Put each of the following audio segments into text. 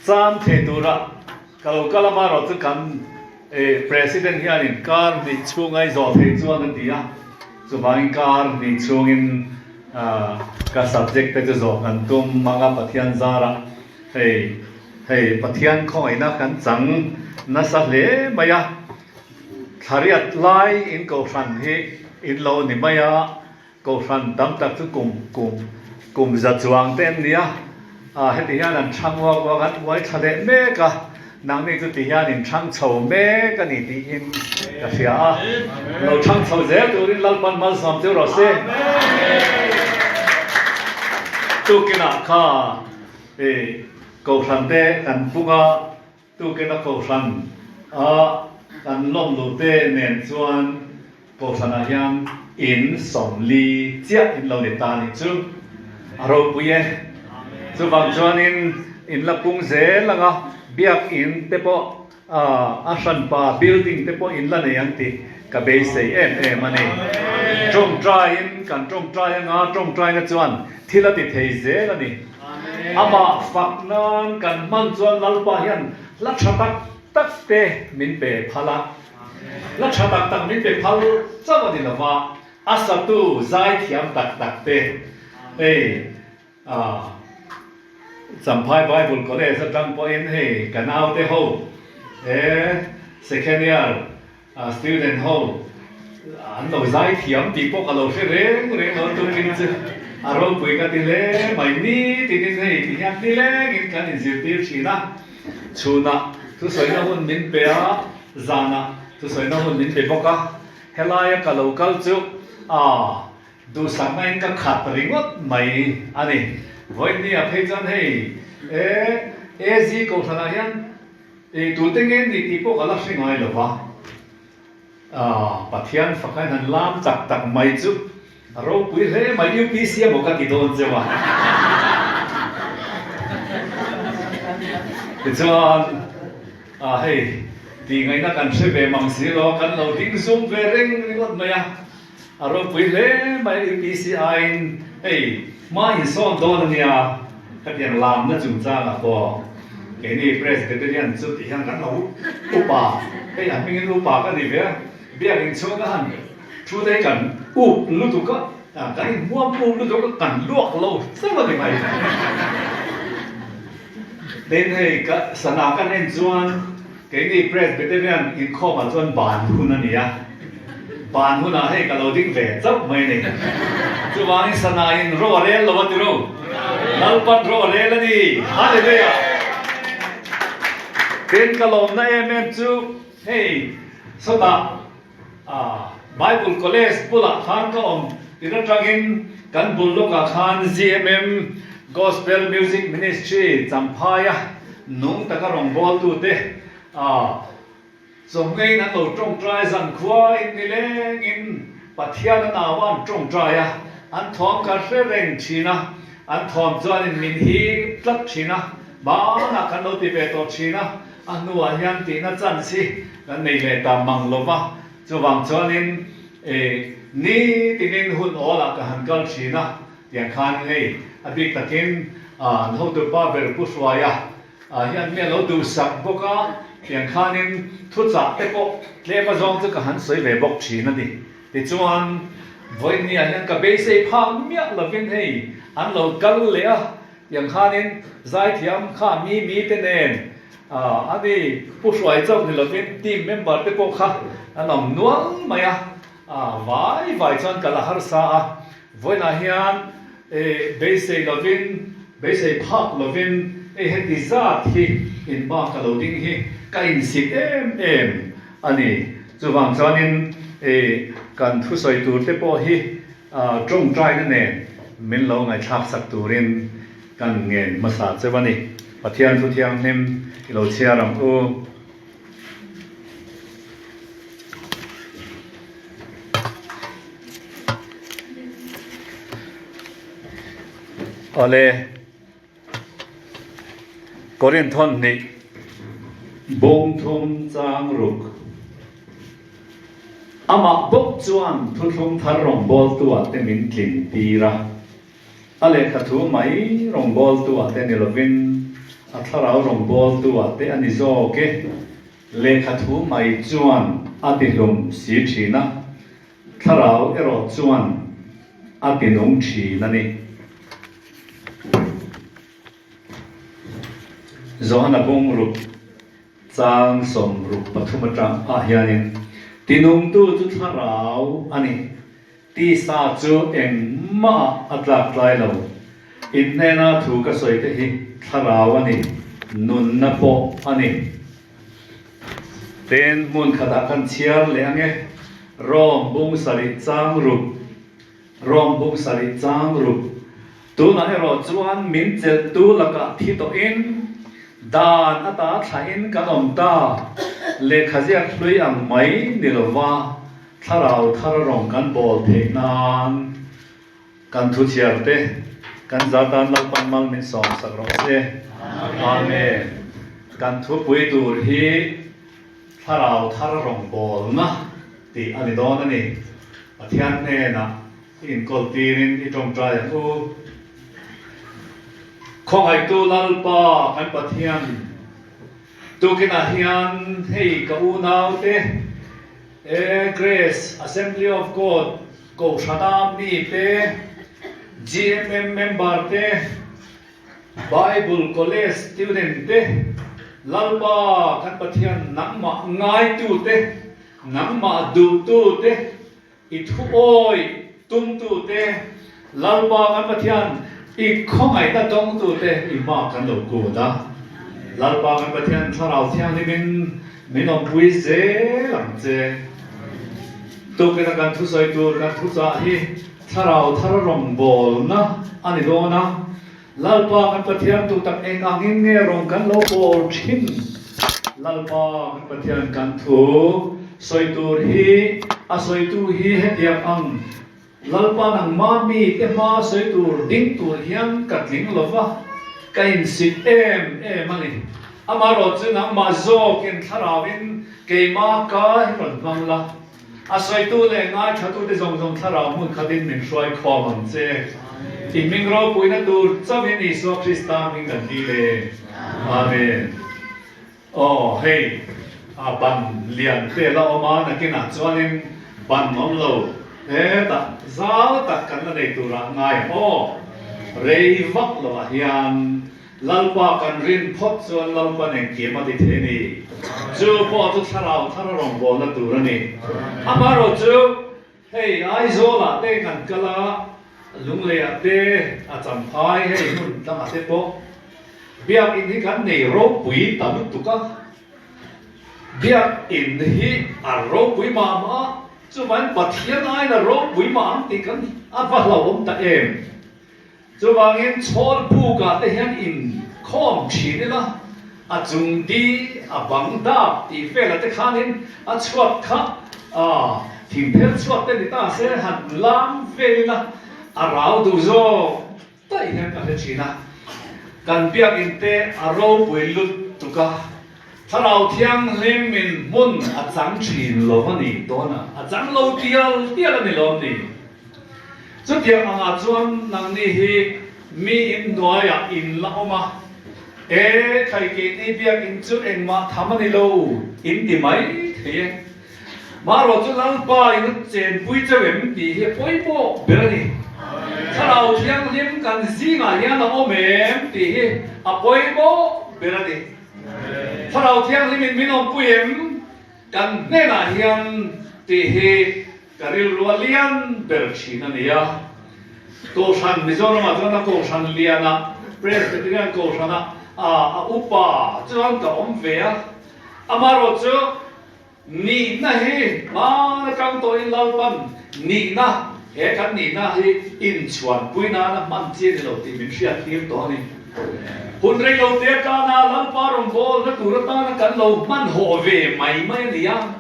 Cham thei tura ka lo kal amaherawh chu kan President hianin kar hnih chhung a i zawh theih chuan a ti a, chuvangin kar hnih chhungin ka subject te chu zawh kan tum ang a Pathian zarah hei hei Pathian khawngaihna kan chang nasa hle mai a, thlariat lai in kohhran hi in lo ni mai a. Kohhran tam tak chu kum kum kum za chuang te an ni a, ah heti hian an thang uak uak an uai thla leh mek a, nangni chu ti hian in thang chho mek a ni tiin ka hria a, lo thang chho zel turin Lalpan malsawm chu rawh se. Tukinah kha i Kohhran te kan pung a, Tukena Kohhran a kan lawm luh te nen chuan Kohhranah hian in 40 chiah in lo ni ta nih chu a ropui e. Chuvang chuanin in la pung zel ang a, biakin te pawh a hranpa building te pawh in la nei ang tih ka beisei em em a ni. Tawngtaiin kan tawngtai anga tawngtaina chuan thil a ti thei zel a ni. Amah fak nan kan hman chuan Lalpa hian hla tha tak tak te min pe phal a. Hla tha tak tak min pe phal chauh a ni lo va, a satu zaithiam tak tak te hei Champhai Bible College atang pawhin hei ka naute ho he second year Student ho an lo zai thiam tih pawh ka lo hre reng reng lo tukin chu a ropui ka ti hle mai ni tinin hei ti hian nilengin kan inzirtir thin a, chhunah thusawina hun min pe a, zanah thusawina hun min pe bawk a, helaia ka lo kal chu aa duhsakna in ka khat ringawt mai a ni. Vawinia phei chuan hei e AZ Kohhranah hian Ei tute nge ni tih pawh ka la hre ngai lo va, Pathian fakain han lam tak tak mai chu a ropui hle mai, UPC emaw ka ti dawn cheu a. Tichuan hei tih ngaihna kan hre ve mang si lo, kan lo ding zum ve reng ringawt mai a. A ropui hle mai UPC aiin hei hma insawn dawn a nia khatiang lamna chungchangah pawh keini Presbyterian chu tih hian kan lo upa hei a hmingin upa ka ni ve a biakin chhung a han thu te hi kan up lutuk a kan inhmuam up lutuk a kan luak lo chauh a ni mai. Tin hei ka sana kan en chuan keini Presbyterian inkhawmah chuan ban hun a ni a, ban hunah hei ka lo ding ve chauh mai a ni. Chuvangin sana in ro a rel lo a ti ro, Lalpan ro a rel a ni. Hallelujah! Tin ka lawmna em em chu hei sawtah A, Bible College bulah khan ka awm tir atangin kan bul lawkah khan GMM, Gospel Music Ministry, Champhaia nung taka rawngbawltute a chawmngeiin an lo tawngtai zankhua in nilengin Pathian a nau a an tawngtai a, an thawm ka hre reng thin a, an thawm chuanin min hip tlat thin a, banah kan lo ti ve tawh thin a. A hnuah hian tihna chance hi kan nei leh ta mang lo va, chuvang chuanin ni tinin hun awlah ka han kal thin a, tiang khan hei a bik takin an hotupa ber Pu Hruaia hian mi a lo duhsak bawk a, tiang khanin thuchah te pawh tlem azawng chu ka han sawi ve bawk thin a ni. Tichuan vawinia hian ka beisei phak miah lovin hei an lo kal leh a, Tiang khanin zaithiam kha mi mi te nen a ni Pu Hruai chauh ni lovin team member te pawh kha an awm nual mai a, vai vai chuan kal a harsa a, vawiinah hian beisei lovin beisei phak lovin hei heti zat hi in bak ka lo ding hi ka insit em em a ni. Chuvang chuanin kan thusawi tur te pawh hi Tawngtaina nen min lo ngaihthlak sak turin kan ngen hmasa cheu a ni. Pathian Thu Thianghlim i lo chhiar ang u. Awle. Korinthon hnih bawng thum chang ruk. Amah bawk chuan thuthlung thar rawngbawltuah te min tlin tir a, a lehkha thu mai rawngbawltuah te ni lovin A thlarau rawngbawltu ah te a ni zawk e. Lehkha thu mai chuan a ti hlum si thin a, thlarau erawh chuan a ti nung thin a ni. Johana bungruk chang 63 atang ah hianin, Tinungtu chu thlarau a ni, tisa chu engmah a tlak tlai lo. In hnena thu ka sawi te hi thlarau a ni, nunna pawh a ni. Tin, hmun khatah kan chhiar leh ang e, Rom bung sarih chang ruk. Rom bung sarih chang ruk. Tunah erawh chuan min chelhtu lakah thi tawhin dan ata thlahin kan awm ta. Lehkha ziak hlui ang mai ni lova thlarau thar rawng kan bawl theih nan kan thu chhiar te kan za tan Lalpan mal min sawm sak rawh se. Amen. Kan thupui tur hi Thlarau thar rawngbawlna tih a ni dawn a ni. Pathian hnenah i inkawl tirin i tawngtai ang u. Khawngaihtu Lalpa kan Pathian, tukinah hian hei ka unaute e Grace Assembly of God Kohhrana mite, GMM member te, Bible College student te, Lalpa kan Pathian nangmah ngaitu te, nangmah duhtu te, i thuawi tumtu te, Lalpa kan Pathian i khawngaihna dawngtu te i hma kan lo kut a. Lalpa kan Pathian Thlarau Thianghlimin min awmpui zel ang che. Tukin a kan thusawi tur kan thuchah hi Thlarau thar rawngbawlna a ni dawn a, Lalpa kan Pathian tu tak eng angin nge rawng kan lo bawl thin? Lalpa kan Pathian kan thu sawi tur hi a sawitu hi hetiang ang, Lalpa nangmah mi te hma sawi tur ding tur hian ka tling lo va, ka insit em em a ni. Amaherawhchu nangmah zawkin thlarauin keimah ka hi rawn hmang la. A sawitu leh ngaithlatute zawng zawng thlarau hmun khatin min hruai khawm ang che. I hming ropuina tur chauhin Isua Krista hming kan dil e. Amen. Aw hei a ban lian te la awm a, nakinah chuanin ban awm lo hetah zau tak kan la nei turah ngai ang aw. Rei vak lovah hian Lalpa kan rin phawt chuan Lalpan engkim a ti thei a ni. Chu pawh chu thlarau thar a rawngbawlna tur a ni. Amaherawh chu hei Aizawlah te kan kal a, Lungleiah te, a Champhai hei hmun tlangah te pawh Biakinn hi kan nei ropui ta lutuk a. Biakinn hi a ropui mah mah a, chuvangin Pathian aiin a ropui mah ang tih kan a va hlauhawm ta em. Chuvangin chhawl bukah te hian inkhawm thin ila, a chung di, a bang dap tih velah te khanin a chhuat kha thingphel chhuat te ni ta se han lam vel ila a rau duh zawk daih hian ka hre thin a. Kan biakinn te a ropui lutuk a, Thlarau Thianghlim in hmun a chang thin lo a ni dawn a, a chang lo tial tial a ni lawm ni? Chutiang angah chuan nangni hi mi in hnuaiah in la awm a, E, thlaikeini biakinn chu engmah tham a ni lo, in ti mai thei e. Marawh chu Lalpa in a chenpui cheu em tih hi a pawimawh ber a ni. Thlarau Thianghlim kan zingah hian a awm em tih hi a pawimawh ber a ni. Thlarau Thianghlimin min awmpui em? Kan hnenah hian tih hi ka rilru a lian ber thin a ni a. Kohhran, Mizoramah chuan a Kohhran lianah, Presbyterian Kohhranah a upa chuan ka awm ve a. Amaherawh chu nihna hi hmaan atang tawhin Lalpan nihna, he kan nihna hi inchhuanpui nana hman chi a ni lo tih min hriattir tawh a ni. Hun rei lo te atana Lalpa rawngbawlna tur atana kan lo hmanhawh ve mai mai a ni a.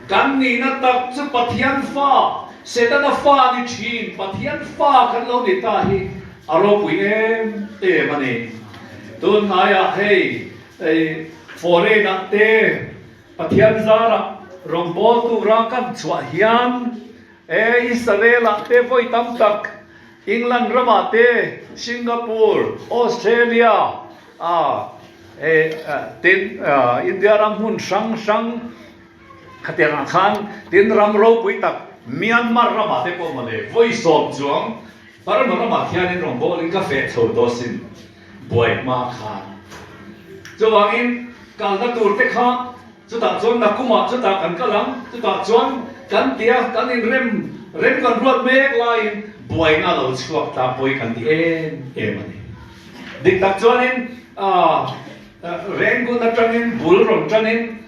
Kan nihna tak chu Pathian fa, Setana fa ni thin, Pathian fa kan lo ni ta hi a ropui em em a ni. Tunhnaiah hei foreign ah te Pathian zarah rawngbawltu tura kan chhuah hian e Israel ah te vawi tam tak, England ramah te, Singapore, Australia. A e tin India ram hmun hrang hrang khatiang ah khan tin ram ropui tak Myanmar ramah te pawh mawle vawi sawm chuang Burma ramah khianin rawngbawlin ka feh chho tawh sin buai hma khan. Chuvangin kalna tur te kha chutah chuan nakumah chutah kan kal ang, chutah chuan kan tia kan inrem rem kan ruat mek laiin buaina lo chhuak ta pawi kan ti em em a ni. Dik tak chuanin Rangoon atangin bul rawn tanin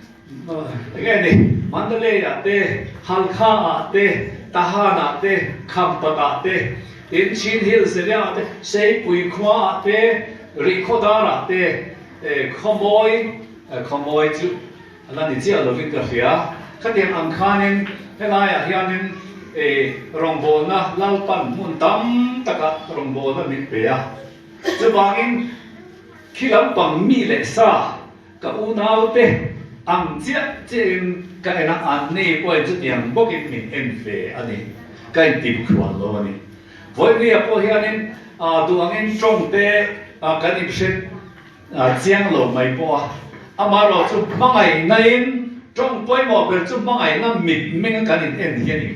enge ni Mandalay ah te, Halkha ah te, Tahan ah te, Khampat ah te, tin Chin Hills area ah te, Seipui khua ah te, Rihkhawdar ah te, Khawmawi, Khawmawi chu a la ni chiah lovin ka hria. Khatiang ang khanin helaiah hianin rawngbawlna Lalpan hmun tam taka rawngbawlna min pe a. Chuvangin khi lampang mi leh sa ka unaute ang chiah chiahin ka en a, anni pawhin chutiang bawkin min en ve a ni. Ka intihkhual lo a ni. Vawinia pawh hianin duh angin tawngte kan inhre Chiang lo mai pawh a, amaherawh chu hmangaihnain tawng pawimawh ber chu hmangaihna mit menga kan in en hi a ni.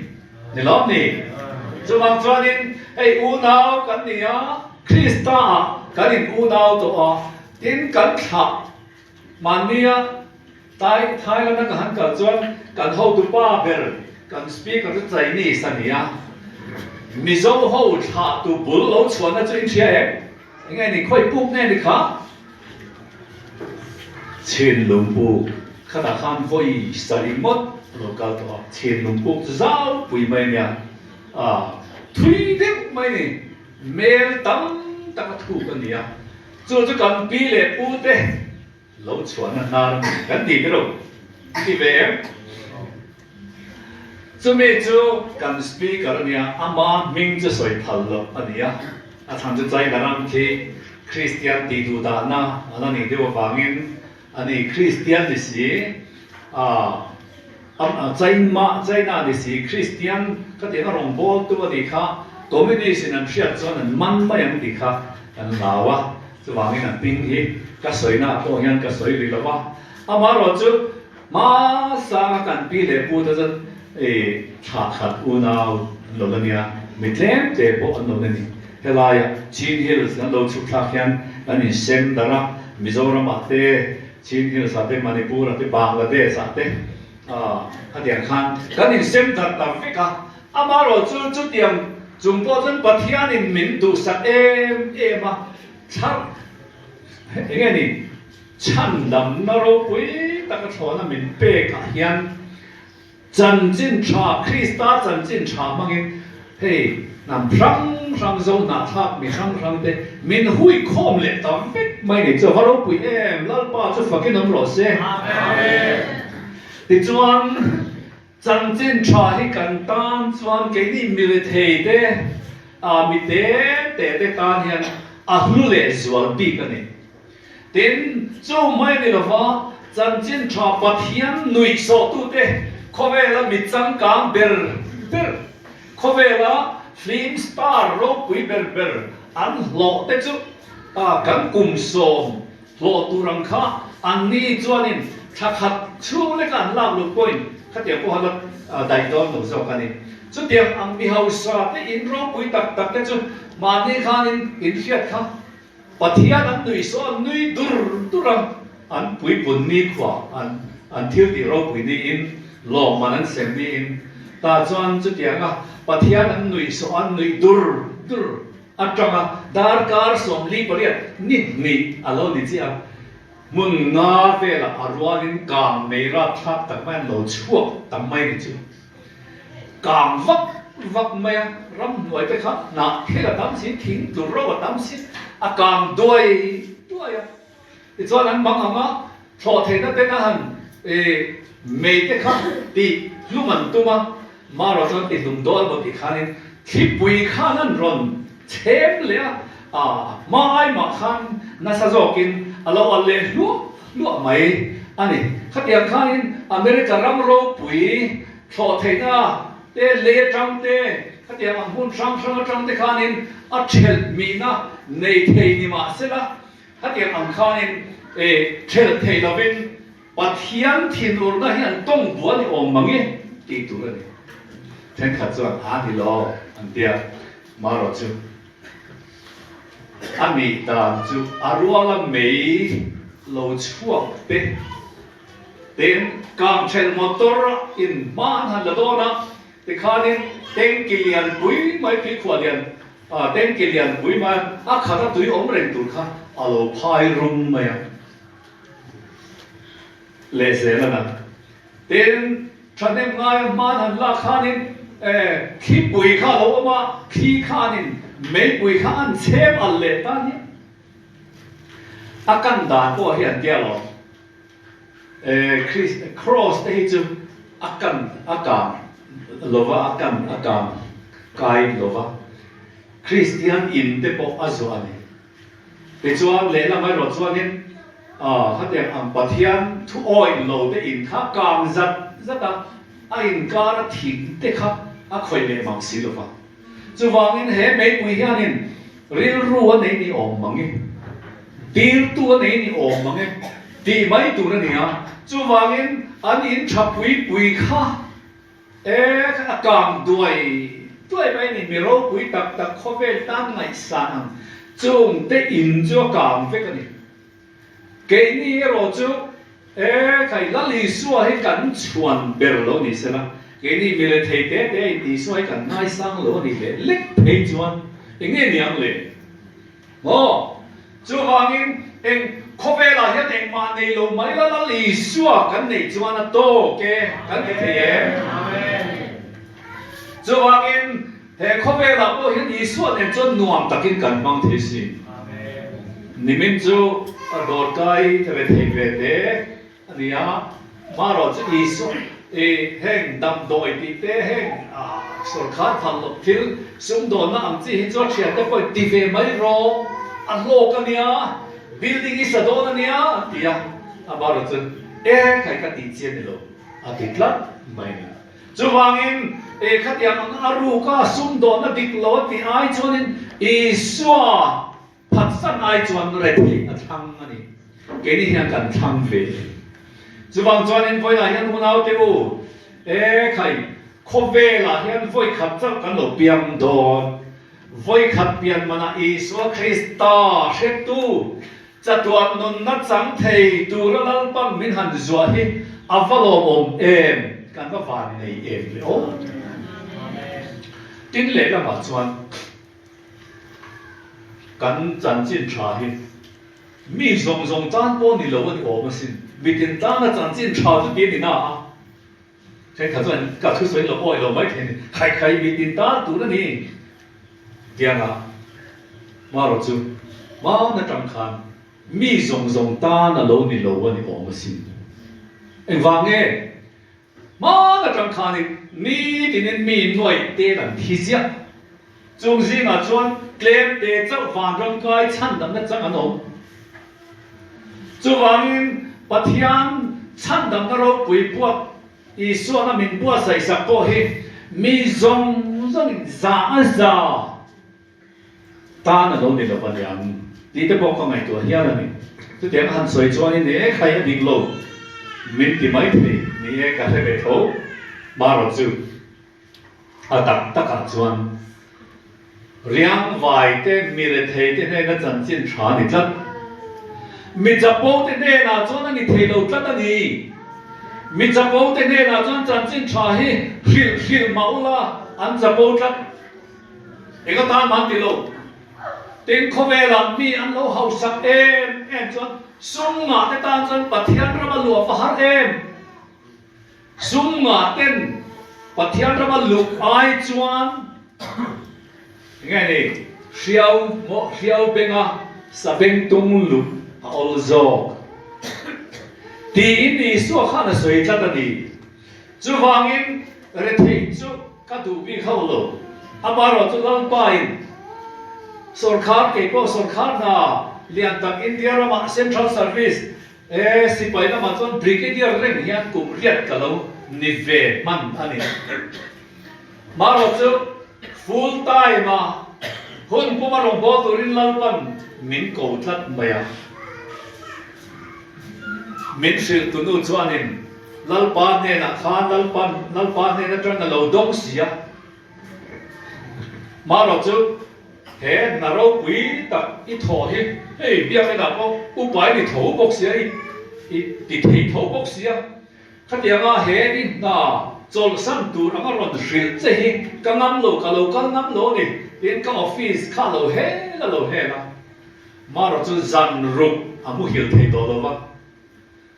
Ni lawm ni? Chuvang chuanin hei unau kan ni a, Krista ah kan in unau tawh a, tin kan thlah mahnia Thai Thailand a ka han kal chuan kan hotupa ber kan speaker chu Chinese a ni a, Mizo ho thlahtu bul lo chhuahna chu in hria em? Enge ni khawi puk nge ni kha? Chhinlung puk khatah khan vawi sarih ngawt a lo kal tawh a, chhinlung puk chu zau pui mai nia, a thui deuh mai ni, mel tam tak a thuk a ni a, chu chu kan pi leh pu te lo chhuahna hnar a ni kan ti ber o, ti ve em? Chumi chu kan Speaker a nia, ama hming chu sawi phal loh a ni a, a chhan chu China ram khi Kristian tih duh dahna a la nih deuh avangin a ni, Kristian ni si, ah China China ni si Kristian khatiang a rawngbawltu a nih kha Communist in an hriat chuan an man mai ang tih kha kan hlau a, chuvangin a hming hi ka sawina ah pawh hian ka sawi rih lo va, amaherawh chu Hmasanga kan pi leh pu te chuan i thlah khat unau an lo la nia, mi tlem te pawh an lo la ni. Helaia Chin Hills kan lo chhuk thlak hian kan insem darh a, Mizoram ah te, Chin Hills ah te, Manipur ah te, Bangladesh ah te khatiang khan kan insem darh ta vek a. Amaherawh chu chutiang chung pawh chuan Pathianin min duhsak em em a, thlar eng nge ni? Chhandamna ropui taka thlawhna min pekah hian chanchin tha, Krista chanchin tha hmangin hei hnam hrang hrang zo hnahthlak mi hrang hrang te min hui khawm leh ta vek mai ni chu a va ropui em, Lalpa chu fakin awm rawh se. Amen. Tichuan chanchin tha hi kan tan chuan keini mirethei te, mi te te te tan hian a hlu leh zual bik a ni. Tin, chu mai ni lova chanchin tha Pathian nuih sawhtute khawvela mi changkang ber ber, khawvela film star ropui ber ber an hlawh te chu kan kum sawm hlawh tur ang kha anni chuanin thla khat chhung leka an lak luh pawhin khatiang pawha la daih dawn lo zawk a ni. Chutiang ang mi hausa te in ropui tak tak te chu mahni khanin inhriat kha Pathian an nui saw an nui dur dur a, an puipun nikhua an an thil tih ropui niin lawmman an sem niin tah chuan chutianga Pathian an nui saw an nui dur dur atanga darkar 48 ni hnih a lo ni chiah a, hmun nga velah a rualin kang mei rapthlak tak mai an lo chhuak tam mai ni chu. Kang vak vak mai a, ramhnuai te kha hnah thil a tam si, thing tur ro a tam si, a kang duai duai a. Tichuan an mang ang a, thlawh theihna ten a han mei te kha tih hlum an tum a, marawh chuan ti hlum dawn emaw tih khanin thlipui khan an rawn chhem leh a, a hma ai mah khan nasa zawkin a lo al leh hluah hluah mai a ni. Khatiang khanin America ram ropui thlawh theihna te, lei atang te, khatiang ang hmun hrang hrang atang te khanin a thelh mihna nei thei ni mahsela. Khatiang ang khanin thelh thei lovin Pathian thinurna hi an tawng bual i awm mang e tih tur a ni. Thenkhat chuan a ni lo an ti a, marawh chu a nih dan chu a ruala mei lo chhuak te ten kangthelh motor a in hma an han la dawn a, tikhanin tanki lian pui mai tuikhuah lian tanki lian pui mai a khat a tui awm reng tur kha a lo phai rum mai a. Lehzel a na. Tin, thahnem ngaia hman han lak khanin thlipui kha a lo awm a, thli khanin meipui kha an chhem al leh ta nia. A kan dan pawh hi an tia lo. Cross te hi chu a kan a kang lova, a kan a kang kai lova. Kristian in te pawh a zuah a ni. Tichuan, lehlam erawh chuanin khatiang ang Pathian thu awih lo te in kha kang zat zat a, a inkar a thing te kha a khawih leh mang si lo va. Chuvangin he meipui hianin rilru a nei ni awm mang e, tirtu a nei ni awm mang e tih mai tur a ni a. Chuvangin an in tha pui pui kha E, a kang duai duai mai a ni, mi ropui tak tak khawvel tan ngaihsan ang chung te in chu a kang vek a ni. Keini erawh chu e, khai Lal Isua hi kan chhuan ber lo ni sela, keini mi rethei te te in Isua hi kan ngaisang lo a ni leh lek phei chuan eng nge niang le? Maw? Chuvangin eng khawvelah hian engmah nei lo mai la Lal Isua kan neih chuan a tawk e kan ti thei em? Chuvangin he khawvelah pawh hian Isua nen chuan nuam takin kan hmang thei si. Nimin chu a dawrkai rethei ve te A ni a, hmarawh chu Isua i heng damdawi tih te, heng sawrkhar phal loh thil sumdawnna ang chi hi chu a thiante pawhin ti ve mai rawh, a hlawk a nia, building i sa dawn a nia an ti a, amaherawh chu e khai ka tih chi a ni lo a ti tlat mai a ni. Chuvangin e khatiang ang a ruka sumdawnna dik lo a tih ai chuanin Isua Phatsan ai chuan rethei a thlang a ni. Keini hian kan thlang ve e. Chuvang chuanin vawiinah hian unaute u, e khai, khawvelah hian vawi khat chauh kan lo piang dawn. Vawi khat pian manah Isua Krista hretu, chatuan nunna chang thei tura Lalpan min han zuah hi a va lawmawm em, kan va van nei em le aw. Tin lehlamah chuan. Kan chanchin tha hi mi zawng zawng tan pawh ni lo a ni awm asin. Mitin tana chanchin tha chu ti a ni na a, thenkhat chuan ka thusawi lo pawh i lo mai thei a ni, khai khai mitin tan tur a ni tianga marawh chu hmaan atang khan mi zawng zawng tan a lo ni lo a ni awm asin. Engvang nge? Hmaan atang khanin nitinin mi nuaih te an thi ziah. Chung zingah chuan tlem te chauh vanram kai chhandamna chang an awm. Chuvangin Pathian chhandamna ropui puat Isuana min buatsaihsak pawh hi mi zawng zawngin za a za Tan a lo ni lo a niang tih te pawh ka ngaihtuah hial a ni. Chutiang a han sawi chuanin e khai a dik lo min ti mai thei ni e ka hre ve tho. Marawh chu a tak takah chuan riangvai te mi rethei te hnena chanchin tha a ni tlat. Mi chapo te hnenah chuan a ni thei lo tlat a ni. Mi chapo te hnenah chuan chanchin tha hi hrilh hrilh mah ula an chapo tlat. Eng atan man ti lo. Tin, khawvelah mi an lo hausak em em chuan sum ngah te tan chuan Pathian rama luah va har em? Sum ngah ten Pathian rama luh ai chuan enge ni hriau maw hriau benga sabengtung luh a awl zawk tiin Isua khan a sawi tlat a ni. Chuvangin retheih chu ka duh bik hauh lo. Amaherawh chu Lalpain sawrkhar kei pawh sawrkhar hna lian tak India ramah Central Service e sipai lamah chuan Brigadier reng hian kum riat ka lo ni ve hman a ni. Amaherawh chu full time a hun puma rawngbâwl turin Lalpan min ko tlat mai a. Min hrilh tunu chuanin Lalpa hnenah khan Lalpan Lalpa hnen atang a lo dawng si a. Marawh chu he hna ropui tak i thawh hi hei biakinah pawh upa i ni tho bawk sia i i ti thei tho bawk sia. Khatianga he i hna chawlhsan tur anga rawn hrilh che hi ka ngam lo ka lo kal ngam lo a ni tiin ka office kha a lo hel a lo hel a. Marawh chu zan ruk a muhil thei tawh lo va.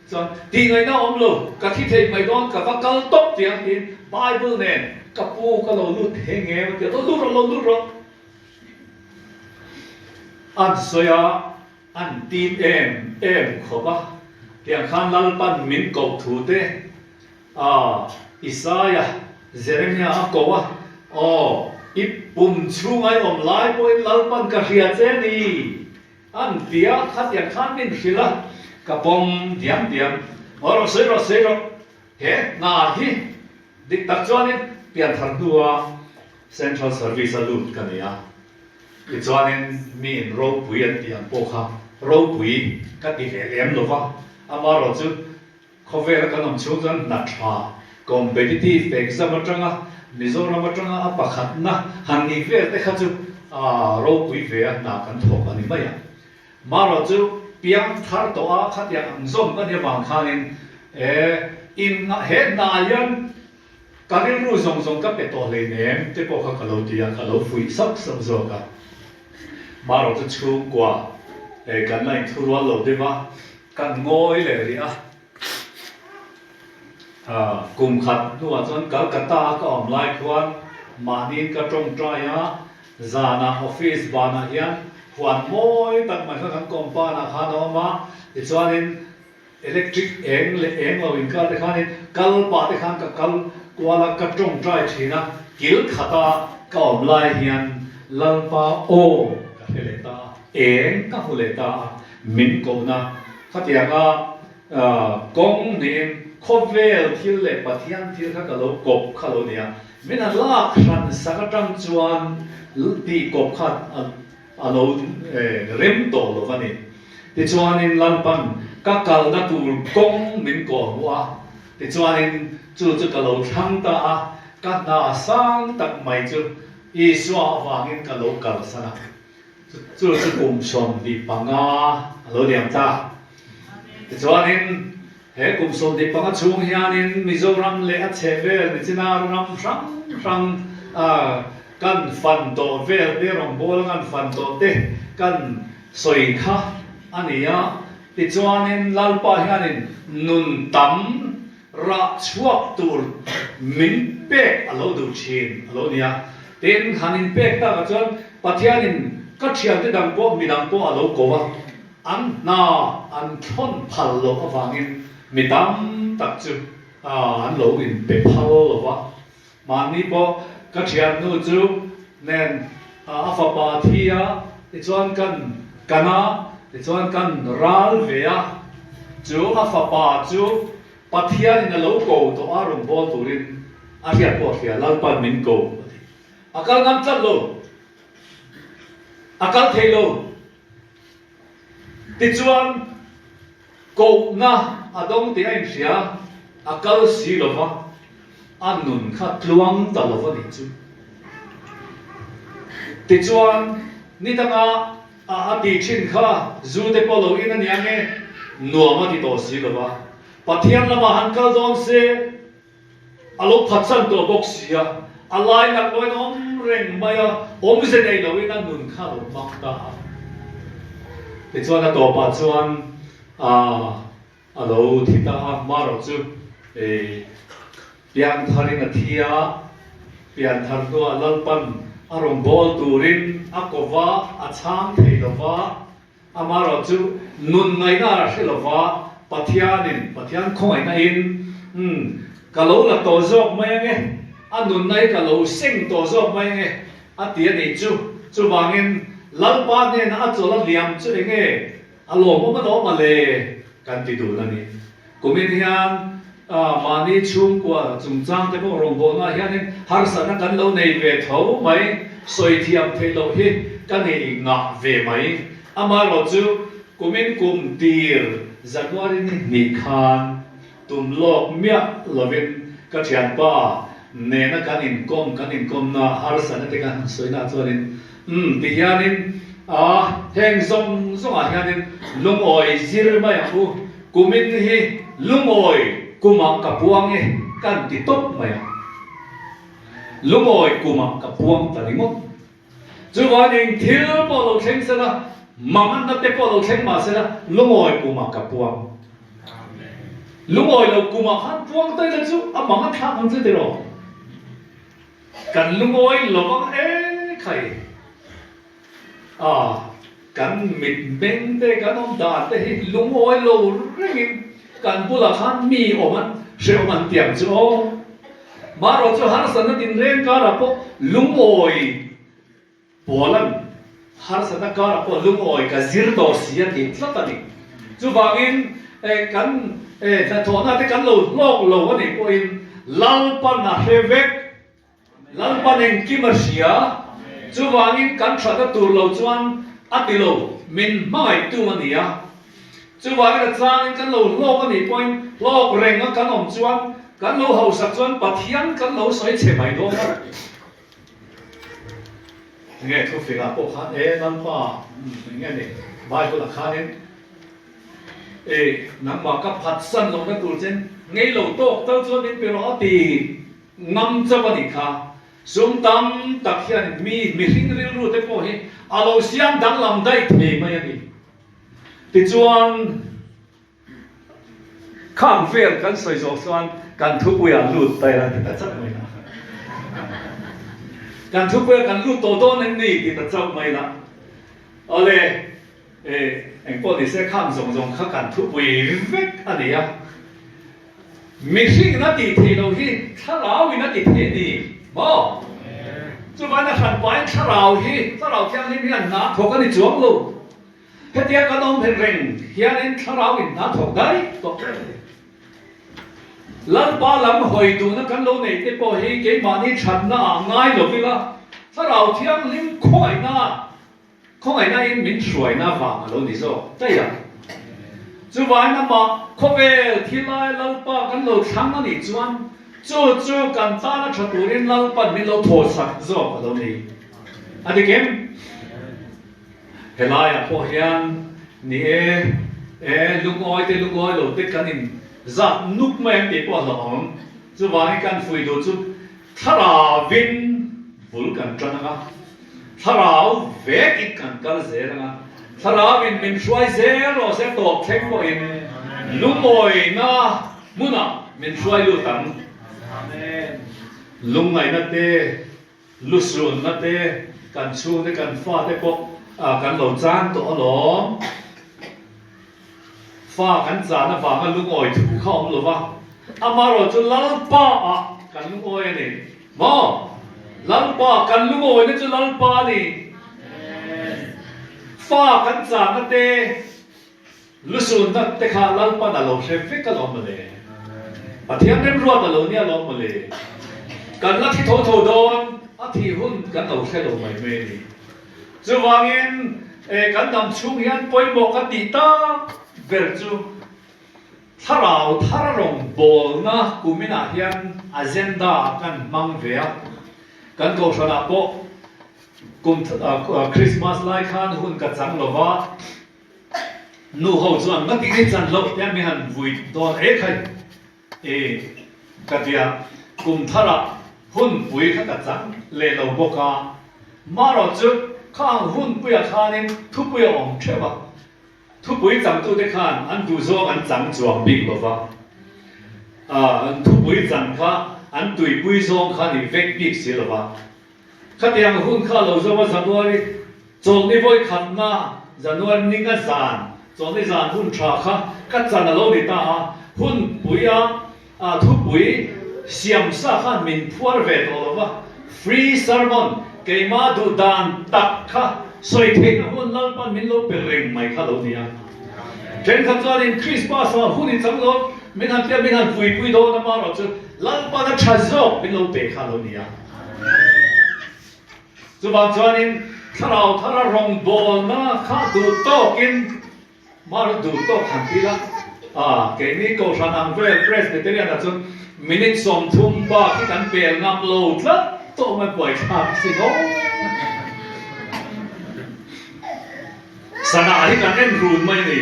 Chuan, Tih ngaihna awm lo, ka thi thei mai dawn, ka va kal tawp tiang tiin Bible nen ka pu ka lo lut thei ngem a ti a, lo lut rawh, lo lut rawh. An sawi a, an tim em em khawp a, tiang khan Lalpan min koh thu te, a Isaia, Jeremia a ko a, Aw, i pum chhunga i awm lai pawhin Lalpan ka hria che ni. An ti a, khatiang khan min hrilh a, ka pawm diam diam. Aw rawh sawi rawh sawi rawh, he hna hi dik tak chuanin pianthar hnua Central Service a lut ka ni a, tichuanin miin ropui an tih ang pawh kha ropui ka ti ve lem lo va, amaherawhchu Khawvela kan awm chhung chuan hna tha, competitive exam atanga Mizoram atanga a pakhatna han nih vel te kha chu ropui ve a hna kan thawk a ni mai a. Marawh chu piang thar tawh a khatiang ang zawm ka nih avang khanin e in he hna hian ka rilru zawng zawng ka pe tawh hleinem te pawh kha ka lo ti a, ka lo fuih sauh sauh zawk a. Marawh chu chhungkua e kan la inthurual lo deuh a, Kan ngawi leh rih a, kum khat hnuah chuan Calcutta a ka awm lai khuan mahniin ka tawngtai a, zanah office banah hian huan mawi tak mai kha kan compound ah khan a awm a, tichuanin electric eng leh eng lo inkar te khanin kal pah te khan ka kal kual a, ka tawngtai thin a, kil khata ka awm lai hian Lalpa aw ka hre leh ta a, eng ka hmu leh ta a. Min kohna khatianga kawng niin khawvel thil leh Pathian thil kha ka lo kawp kha lo nia. Min han lak hran sak atang chuan tih kawp kha a lo rem tawh lo va ni. Tichuanin Lalpan ka kalna tur kawng min kawhhmuh a, tichuanin chu chu ka lo thlang ta a, ka hna sang tak mai chu Isua avangin ka lo kalsan a. Chu chu kum 25 a lo liam ta. Tichuanin he kum 25 chhung hianin Mizoram leh a chhehvel Nichina ram hrang hrang kan fan tawh vel te, rawngbawla kan fan tawh te kan sawi kha a ni a. Tichuanin Lalpa hianin nun tam rah chhuak tur min pek a lo duh thin a lo ni a. Tin, han inpek takah chuan Pathianin ka thiante dang pawh midang pawh a lo ko a, an hna an thlawn phal loh avangin mi tam tak chu an lo inpe phal lo va. Mahni pawh ka thiannu chu nen a fapa thi a, tichuan kan kan a, tichuan kan ral ve a, chu a fapa chu Pathianin a lo ko tawh a rawn bawl turin a hriat pawh a hria, Lalpan min ko a ti. A kal ngam tlat lo, a kal thei lo. Tichuan kohna a dawng tih a inhria, a kal si lo va, a nun kha tluang ta lo va nih chu. Tichuan ni danga a a tih thin kha zu te pawh lo in a nia nge, nuam a ti tawh si lo va, Pathian lamah han kal dawn se, A lo phatsan tawh bawk si a, a lai lak loin a awm reng mai a, awmze nei loin a nun kha a lo hmang ta a. Tichuan a tawpah chuan a lo thi ta a, marawh chu piantharin a thi a, pianthar hnuah Lalpan a rawn bawl turin a ko va, a chhang thei lo va, Amaherawh chu nun ngaihna a hre lova, Pathianin, Pathian khawngaihna in, umm, ka lo la tawh zawk mai ange, a nunna hi ka lo seng tawh zawk mai ange, a ti a nih chu. Chuvangin, Lalpa hnena a chawlh a liam chu enge a lawmawm a lawm a le kan ti dun a ni. Kumin hian mahni chhungkua chungchang te pawh rawngbawlnaah hianin harsatna kan lo nei ve tho mai, sawi thiam theih loh hi ka nei ngah ve mai. Amaherawhchu kumin kum tir. January ni hnih khan tum lawk miah lovin ka thianpa nena kan inkawm kan inkawmna harsatna te kan han sawina chuanin umm ti hianin a heng zawng zawngah hianin lungawi zir mai ang u, kumin hi lungawi kumah ka puang e kan ti tawp mai a, lungawi kumah ka puang ta ringawt. Chuvan eng thil pawh lo thleng sela, manganna te pawh lo thleng mah sela, lungawi kumah ka puang. Lungawi lo kumah khan puang ta ila chu a mang a thlak ang chu tiraw? Kan lungawi lo ang e khai. A, kan mitmeng te, kan awm dan te hi lungawi lo rengin kan bulah khan mi awm an hrehawm an ti ang chu aw. Marawh chu harsatna tinreng karah pawh lungawi Paula'n harsatna karah pawh lungawi ka zir tawh si a ti tlat a ni. Chuvangin kan hnathawhna te kan lo hlawk lo a nih pawhin Lalpan a hre vek, Lalpan engkim a hria. Chuvangin kan thatna tur lo chuan a ti lo, min hmangaihtu a ni a. Chuvangin a changin kan lo hlawk a nih pawhin hlawk reng a kan awm chuan kan lo hausak chuan Pathian kan lo sawi chhe mai dawn a. Enge thufingah pawh khan e Lalpa enge ni Bible ah khanin e nangmah ka phatsan lohna tur chen ngei lo tawk tal chuan min pe rawh a ti ngam chauh a nih kha. Sum tam tak hian mi mihring rilru te pawh hi a lo siam danglam daih thei mai a ni. Tichuan, khang vel kan sawi zawh chuan kan thupuiah lut ta ila ti ta chauh mai la. Kan thupuiah kan lut tawh dawn em ni ti ta chauh mai la. Awle, e, engpawh ni se khang zawng zawng kha kan thupui vek a ni a. Mihringin a tih theih loh hi thlarauin a ti thei a ni maw? Chuvain a hranpain thlarau hi, thlarau thianghlim hian hna thawk a ni chuang lo. Hetia kan awm reng reng hianin thlarau in hna thawk daih tawh a ni. Lalpa lam hawi duhna kan lo neih te pawh hi keimahni thatna ah ngai lo ila, thlarau thianghlim khawngaihna khawngaihna in min hruaina vang a lo ni zawk daih a. Chuvain amah khawvel thilai Lalpa kan lo thlang a nih chuan chu chu kan tana tha turin Lalpan min lo thawhsak zawk a lo ni. A dik em? Helaiah pawh hian ni e, e lungawi te lungawi lo te kan in zat nuk mai ang tih pawh a hlauhawm. Chuvangin kan fui duh chu thlarauvin bul kan tan ang a, thlarau vekin kan kal zel ang a, thlarauvin min hruai zel rawh se tawp thleng pawhin lungawina hmunah min hruai lut ang. Lungngaihna te. Lusunna te, kan chhungte kan fate pawh kan lo chan tawh alawm. Fa kan chan avanga lungawi thu kha awm lo va, amaherawh chu Lalpa ah kan lungawi a ni. Maw? Lalpa, kan lungawina chu Lalpa a ni. Fa kan channa te, Lusunna te kha Lalpan a lo hre vek alawm mawle. Pathian remruat a lo nia alawm mawle. Kan la thi tho tho dawn, a thih hun kan lo hre lo mai mai a ni. Chuvangin kan dam chhung hian pawimawh ka tih tak ber chu thlarau thar rawngbawlna kuminah hian agenda ah kan hmang ve a. Kan kohhranah pawh kum Christmas lai khan hun ka chang lova. Nu ho chuan nga tih ni chan loh te mi han vui dawn e khai e ka tia kum tharah hunpui kha ka chang leh lo bawk a, marawh chu khang hunpuiah khanin thupui a awm theuh a, thupui changtute khan an duhzawng an chang chuang bik lo va, an thupui chan kha an tuipui zawng kha ni vek bik si lo va. Khatiang hun kha lo zo a January chawlhni vawi khatna January ni nga zan chawlhni zan hun tha kha ka chan a lo ni ta a, hun pui a thupui siam sa khan min phuar ve tawh lo va, free sermon keimah duh dan tak kha sawi theihna hun Lalpan min lo pe reng mai kha lo ni a. Thenkhat chuanin Christmas ah hun i chang lo min han tia min han puipui dawn a marawh chu Lalpan a tha zawk min lo pe kha lo ni a. Chuvang chuanin thlarau thara rawngbawlna kha duh tawkin mar duh tawk han ti la. A, keini Kohhran ang vel Presbyterian ah chuan minute 30 bak hi kan pel ngam lo tlat tawh mai buaithlak si ngawt. Sana hi kan en run mai a ni.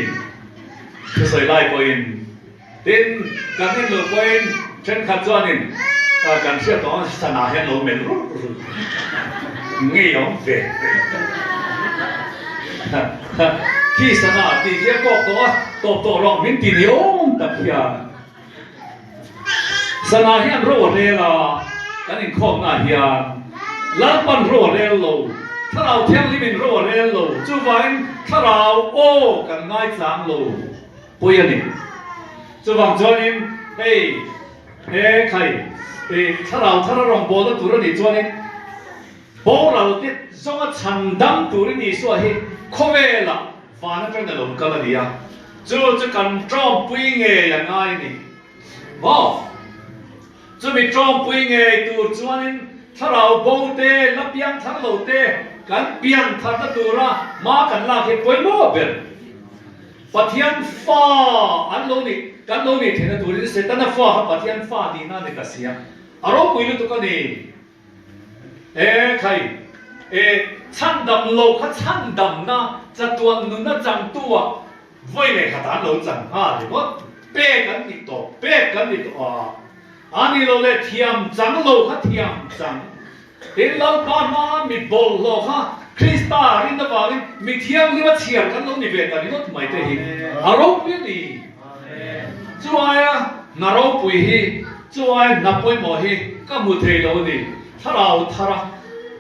Thusawi lai pawhin tin kan en loh pawhin thenkhat chuanin kan hriat tawh ang sana hian lo melh rulh rulh ngei awm ve khi sana tih khi a kawk tawh a tawp tawh rawh min ti ni awm tak hian sana hian ro a rel a kan inkhawmna ah hian Lalpan ro a rel lo Thlarau Thianghlimin ro a rel lo chuvangin Thlarau aw kan ngaichang lo pui a ni. Chuvang chuanin hei he khai ih thlarau thar a rawngbawlna tur a nih chuanin boral te zawnga chhan dam turin Isua hi khawvelah van atangin a lo kal a ni a, chu chu kan tawmpui ngei a ngai a ni maw? Chumi tawmpui ngei tur chuanin thlarau bo te, la piang thar lo te kan pian tharna tura hma kan lak hi pawimawh ber. Pathian fa an lo nih, kan lo nih theihna turin Setana fa kha Pathian fa tihna a ni ta sia. A ropui lutuk a ni. E khai, e chhandam lo kha chhandamna chatuan nunna changtu ah vawi leh khat an lo chang nghal ringawt. Pek an ni tawh, pek kan ni tawh a. A ni lo leh thiam chang lo kha thiam chang. Tin, Lalpa hmaa mi bawlhhlawh kha Krista rin avangin mi thianghlim a chhiar kan lo ni ve ta ringawt mai te hi a ropui a ni. Chu aia hna ropui hi, chu aia hna pawimawh hi ka hmu thei lo a ni. Thlarau thara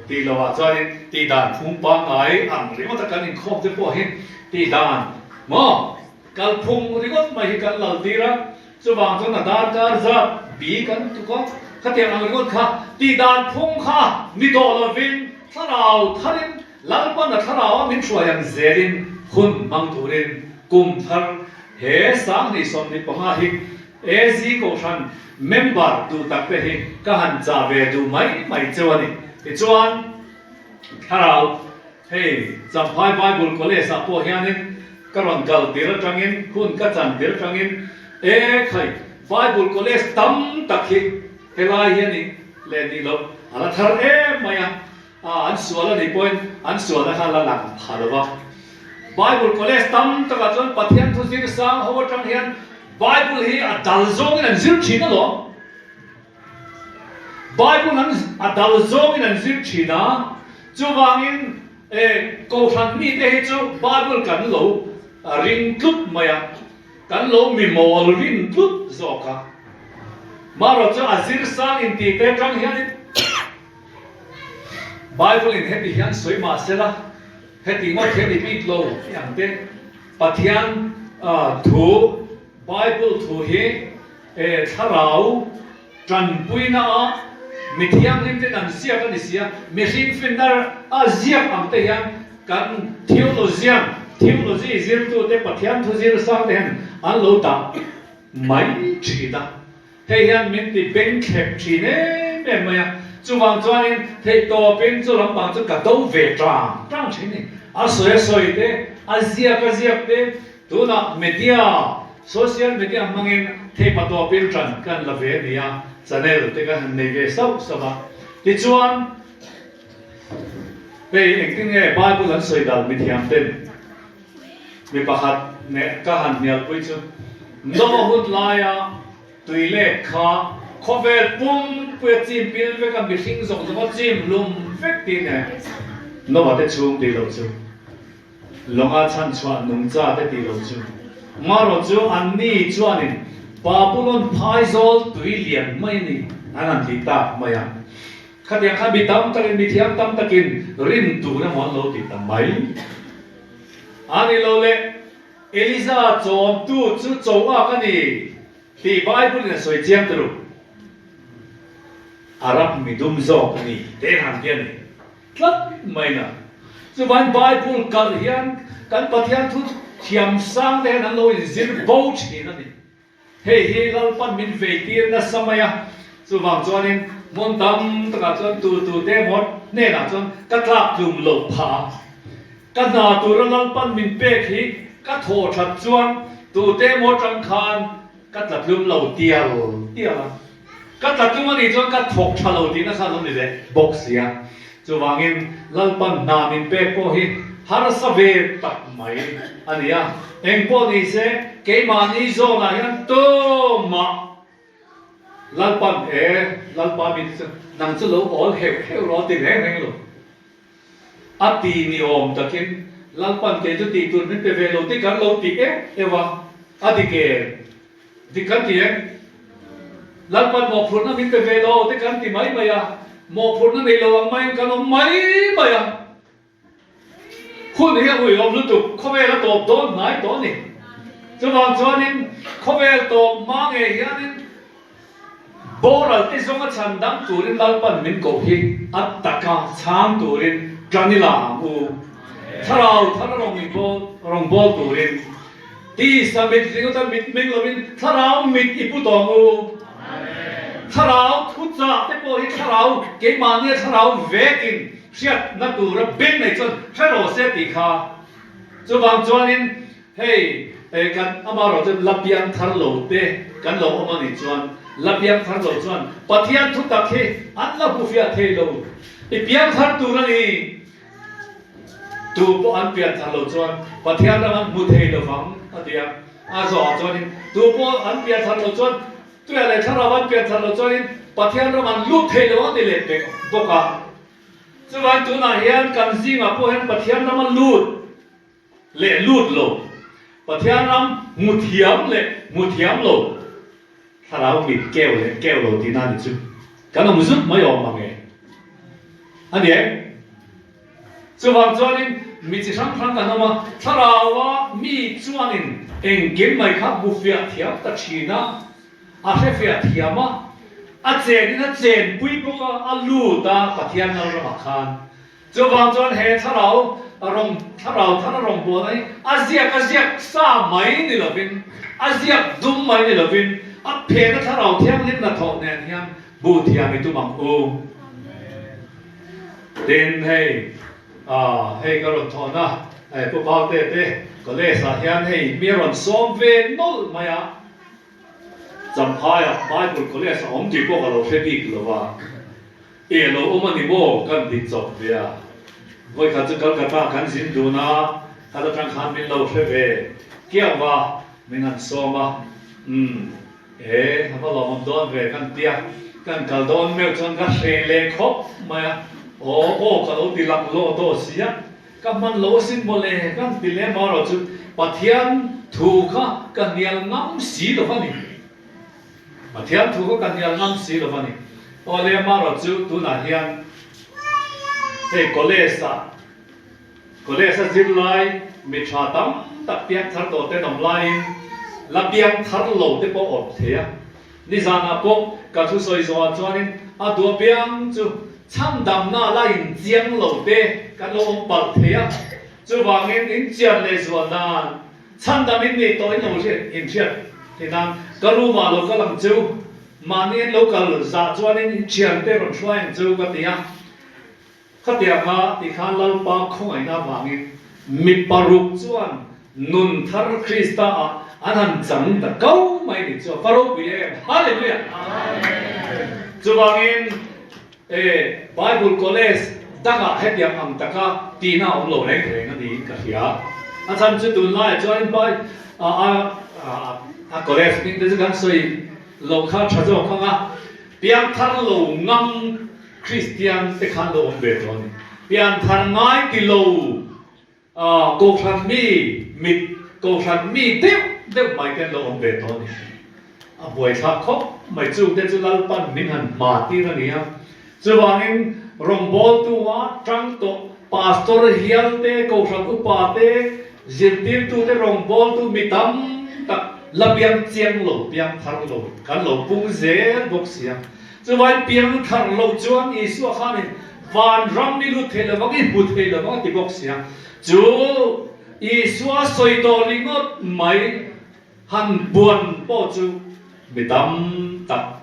tih lohah chuanin tihdan phung pangngai ang ringawta kan inkhawm te pawh hi tihdan maw kalphung ringawt mai hi kan laltir a. Chuvang chuan a darkar zat bi kan tuk a, khatiang ang ringawt kha tihdan phung kha ni tawh lovin thlarau tharin Lalpan a thlarau a min hruai ang zelin hun hmang turin kum thar he 2025 hi AZ Kohhran member duh tak te hi ka han chah ve duh mai mai cheu a ni. Tichuan thlarau Hei, Champhai Bible College ah pawh hianin ka rawn kal tir atangin, hun ka chan tir atangin, e khai, Bible College tam tak hi helai hi a nih leh nih loh a la thar em mai a, an sual a nih pawhin an sualna kha a la lang pha lo va. Bible College tam takah chuan Pathian thu zir sang ho atang hian Bible hi a dal zawngin an zir thin alawm. Bible an a dal zawngin an zir thin a, chuvangin e Kohhran mite hi chu Bible kan lo ring tlut mai a, kan lo mi mawl rin tlut zawk a. Marawh chu a zir sang intih te atang hianin Bible in heti hian sawi mah sela, heti ngawt hian i bik lo tih ang te, Pathian thu Bible thu hi E thlarau tanpuina a mi thianghlim ten an ziak a ni si a, mihring finna a ziak ang te hian kan theologian, theology zirtute, Pathian thu zir sang te hian an lo dah mai thin a. Hei hian min ti beng thlep thin em em mai a, chuvang chuanin theihtawpin chu lampang chu ka do ve tang tang thin a ni. A sawi a sawi te, a ziak a ziak te, Tunah media, social media hmangin theipa tawpin ṭan kan la ve a ni a, channel te kan han nei ve sauh sauh a. Tichuan, hei engtin nge Bible an sawi dal mithiam ten mi pakhat neh ka han hnialpui chu, Noah hun laia tui lek kha khawvel pumpuia chim pil vek a, mihring zawng zawng a chim hlum vek tih neh Noah te chhung tih loh chu. Lawnga chhanchhuah nungcha te tih loh chu. Marawh chu anni chuanin Babulon phaizawl tui lian mai a ni an han ti tak mai a. Khatiang khan mi tam takin, mi thiam tam takin rin tur emaw an lo ti ta mai a ni lo le. Eliza chawmtu chu choak a ni tih Bible in a sawi chiang ta lo. Arab midum zawk a ni te han ti a ni. Tlat mai na. Chuvain Bible kalh hian kan Pathian thu thiam sang te hian an lo inzir bo thin a ni. Hei hi Lalpan min vei tir nasa mai a, chuvang chuanin hmun tam takah chuan tu tu te emaw hnenah chuan ka tlak tlum loh phah a. Ka hna tura Lalpan min pek hi ka thawh that chuan. Tute emaw atang khan ka tla tlum lo tial tial a. Ka tla tlum a nih chuan ka thawk tha lo tihna kha a lo ni leh bawk si a. Chuvangin Lalpan hna min pek pawh hi harsa ve tak mai a ni a. Engpawh ni se keimahni zawnah hian tumah Lalpan e Lalpa mi te chu nang chu lo awl heuh heuh rawh a ti reng reng lo. A ti ni awm takin Lalpan kei chu tih tur min pe ve lo te kan lo ti euh euh a, a dik em? Dik kan ti em? Lalpan mawhphurhna min pe ve lo te kan ti mai mai a, mawhphurhna nei lo ang maiin kan awm mai mai a. Hun hi a uiawm lutuk, khawvel a tawp dawn hnai tawh a ni. Chuvang chuanin khawvel tawp hma ngei hianin Boral te zawnga chhan dang turin Lalpan min koh hi a taka chhang turin tan ila ang u. Thlarau thar rawng bawl turin tisa mit ringawta mit meng lovin thlarau mit i pu tawng u. Thlarau thuchah te pawh hi thlarau keimahnia thlarau vekin hriatna tura beng nei chuan hre rawh se tih kha. Chuvang chuanin Hei, kan amarawh chuan la piang thar lo te kan lo awm a nih chuan, la piang thar lo chuan Pathian thu tak hi an la hmu fiah thei lo. I piang thar tur a ni. Tu pawh an pian thar lo chuan Pathian ram an hmu thei lo vang a ti a. A zawhah chuanin tu pawh an pian thar lo chuan, tuia leh thlarau an pian thar lo chuanin Pathian ram an lut thei lo a ti leh bek bawk a. Chuvangin tunah hian kan zingah pawh hian Pathian ram a lut. Leh lut lo, Pathian ram hmu thiam leh hmu thiam lo, thlarau mit keu leh keu lo tihna a ni chu. Kan awm zut mai awm ang e. A ni em? Chuvang chuanin mi chi hrang hrang kan awm a, thlaraua mi chuanin engkim mai kha hmu fiah thiam ta thin a, a hre fiah thiam a, a chenin a chenpui bawk a, a lut a Pathian lalramah khan. Chuvang chuan he thlarau rawng thlarau thar rawng bual hi a ziak a ziak sa mai ni lovin, a ziak dum mai ni lovin, a phena thlarau thianghlim hnathawh nen hian bu thiam i tum ang u. Tin, hei ah hei ka rawn thawhna hei Pu Paute te college ah hian hei mi a rawn sawm ve nawlh mai a, Champhaiah Bible College a awm tih pawh ka lo hre bik lo va. E lo awm a ni maw? Kan ti chawp ve a. Vawikhat chu Calcutta kan zin dun a, khat atang khan min lo hre ve kiau va, min han sawm a. Umm, e, a va lawmawm dawn ve kan ti a. Kan kal dawn meuh chuan ka hreh leh khawp mai a. Aw, aw ka lo ti lak lawh daw si a, ka hman lo asin mawle kan ti lem erawh chu Pathian thu kha ka hnial ngam si lo va ni. Pathian thu kha kan hnial ngam si lo a ni. Aw le amarawh chu tunah hian hei college ah college a zirlai mi tha tam tak piang thar tawh ten awm laiin la piang thar lo te pawh awm thei a. Nizanah pawh ka thusawi zawhah chuanin a duh apiang chu chhandamna la inchiang lo te kan lo awm palh thei a. Chuvangin inchian leh zual nan Chhandam in nih tawh in lo hriat in hriat ti nan ka room ah lo kal ang cheu, mahni in lo kal zah chuan in in thian te rawn hruai ang cheu ka ti a. Khatiang a ti khan Lalpa khawngaihna avangin mi paruk chuan nun thar Krista ah an han chang ta kau mai ni chu a va ropui em! Hallelujah! Chuvangin E, Bible College dangah hetiang ang taka tihna a awm lo reng reng a niin ka hria. A chhan chu tunlaiah chuanin Bai a a college hming te chu kan sawi lo kha tha zawk ang a, piangthar lo ngam Kristian te khan lo awm ve tawh a ni. Pianthar ngai ti lo Kohhran mi mit, kohhran mi deuh deuh mai te an lo awm ve tawh a ni. A buaithlak khawp mai chung te chu Lalpan min han hma tir a ni a. Chuvangin rawngbawltu a tang tawh pastor hial te, kohhran upa te, zirtirtu te rawngbawltu mi tam tak la piang chiang lo, piang thar lo kan lo pung zel bawk si a. Chuvai piang thar lo chuan Isua khanin Van ram i lut thei lovang, i hmu thei lovang a ti bawk sia. Chu Isua sawi tawh ringawt mai han buan pawh chu mi tam tak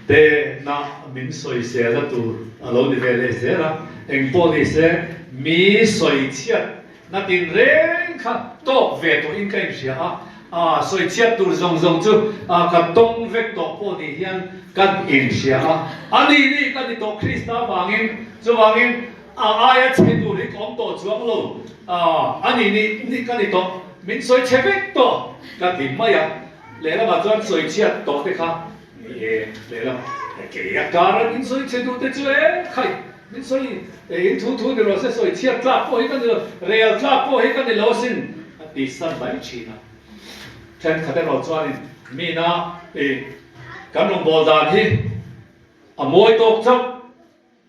te na min sawisel a tur a lo ni ve leh zel a. Engpawh ni se mi sawi chhiat. Na tinreng kha tawk ve tawhin ka inhria a, a sawi chhiat tur zawng zawng chu ka tawng vek tawh pawh ni hian kan inhria a. A ni ni ka ni tawh Krista avangin, chuvangin a aia chhe tur hi ka awm tawh chuang lo, a ni ni ni ka ni tawh, min sawi chhe vek tawh ka ti mai a. Lehlamah chuan sawi chhiat tawh te kha ni e, lehlam kei a kar an insawi chhe duh te chu e khai. Min sawi in thu thu ni rawh se, sawi chhiat tlak pawh hi ka ni lo, rel tlak pawh hi ka ni lo asin, a ti san mai thin a. Thenkhat erawh chuanin mina i kan rawngbâwl dan hi a mawi tawk chauh,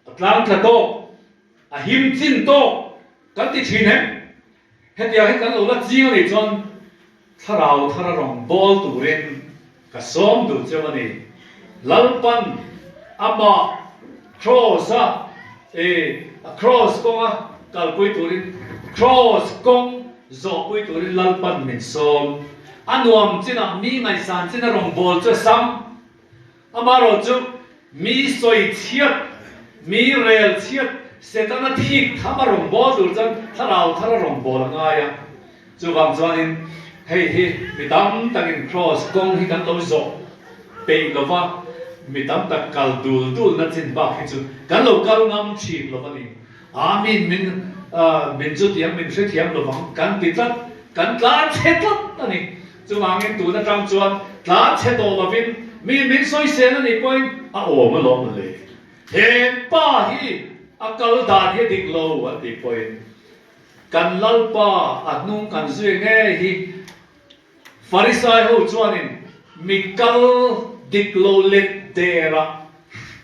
a tlang tla tawk, a him chin tawk kan ti thin em? Hetiang hi kan lo la ching a nih chuan Thlarau thara rawn bawl turin ka sawm duh cheu a ni. Lalpan amah Kraws-a i a Kraws kawnga kalpui turin, Kraws kawng zawhpui turin Lalpan min sawm. A nuam chinah mi ngaihsan chin a rawn bawl chu a sam. Amaherawhchu, mi sawi chhiat, mi rel chhiat, Setana thik tham a rawn bawl tur chuan thlarau thar a rawn bawl a ngai a. Chuvang chuanin hei hi mi tam takin Kraws kawng hi kan lo zawh peih lo va, mi tam tak kal dul dulna chin bak hi chu kan lo kal ngam thin lo va ni. Amen min min chutiang min hrethiam lo vang kan ti tlat, kan tlan chhe tlat a ni. Chuvangin tun atang chuan tlan chhe tawh lovin mi min sawisel a nih pawhin a awm alawm le. He pa hi a kal dan hi a dik lo an tih pawhin kan Lalpa a hnung kan zui ngei hi Farisai ho chuanin mi kal dik lo let derah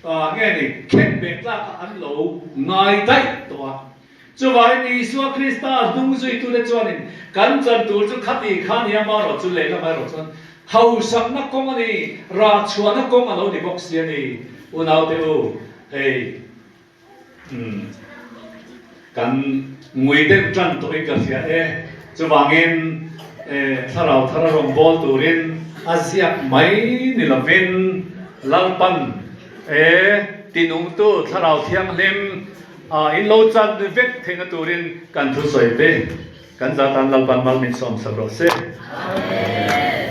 nge ni khenbeh tlakah an lo ngai daih tawh a. Chuvangin Isua Krista hnung zuitute chuanin kan chan tur chu khati kha nia marawh chu lehlam erawh chuan hausakna kawng a ni, rah chhuahna kawng a lo ni bawk si a ni. Unaute u, hei umm kan ngui deuh tan tawhin ka hria e. Chuvangin thlarau thar a rawn bawl turin a ziak mai ni lovin Lalpan e tinungtu thlarau thianghlim A in lo chan vek theihna turin kan thusawi te kan zatan Lalpan mal min sawmsak rawh se. Amen.